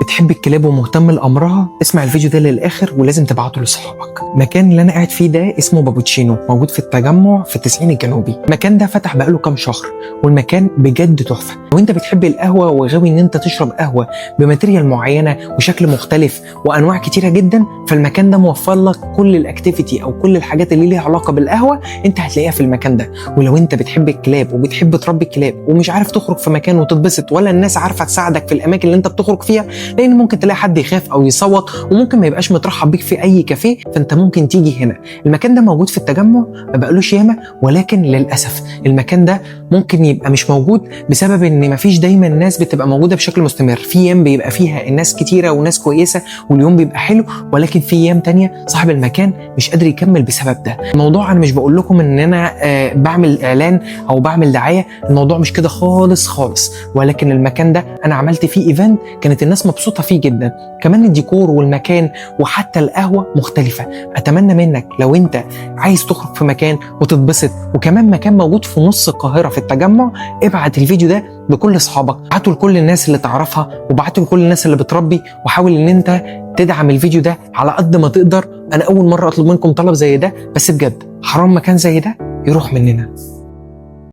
بتحب الكلاب ومهتم لامرها، اسمع الفيديو ده للاخر ولازم تبعته لاصحابك. المكان اللي انا قاعد فيه ده اسمه بابوتشينو، موجود في التجمع في التسعين الجنوبي. المكان ده فتح بقاله كام شهر والمكان بجد تحفة. لو انت بتحب القهوة وغاوي ان انت تشرب قهوة ب material معينة وشكل مختلف وانواع كتيرة جدا، فالمكان ده موفر لك كل ال activity او كل الحاجات اللي ليها علاقة بالقهوة انت هتلاقيها في المكان ده. ولو انت بتحب الكلاب وبتحب تربي الكلاب ومش عارف تخرج في مكان وتتبسط، ولا الناس عارفه تساعدك في الاماكن اللي انت بتخرج فيها، لان ممكن تلاقي حد يخاف او يصوت وممكن ما يبقاش مترحب بيك في اي كافيه، فانت ممكن تيجي هنا. المكان ده موجود في التجمع، ما بقالوش ياما، ولكن للاسف المكان ده ممكن يبقى مش موجود بسبب ان مفيش دايما ناس بتبقى موجودة بشكل مستمر. في ايام بيبقى فيها الناس كتيرة وناس كويسة واليوم بيبقى حلو، ولكن في ايام تانية صاحب المكان مش قادر يكمل بسبب ده. الموضوع انا مش بقول لكم ان انا بعمل اعلان او بعمل دعاية، الموضوع مش كده خالص خالص، ولكن المكان ده انا عملت فيه event كانت الناس مبسوطة فيه جدا. كمان الديكور والمكان وحتى القهوة مختلفة. اتمنى منك لو انت عايز تخرج في مكان وتتبسط، وكمان مكان موجود في نص القاهرة في التجمع، ابعت الفيديو ده لكل اصحابك، ابعته لكل الناس اللي تعرفها، وابعته لكل الناس اللي بتربي، وحاول ان انت تدعم الفيديو ده على قد ما تقدر. انا اول مرة اطلب منكم طلب زي ده، بس بجد حرام مكان زي ده يروح مننا.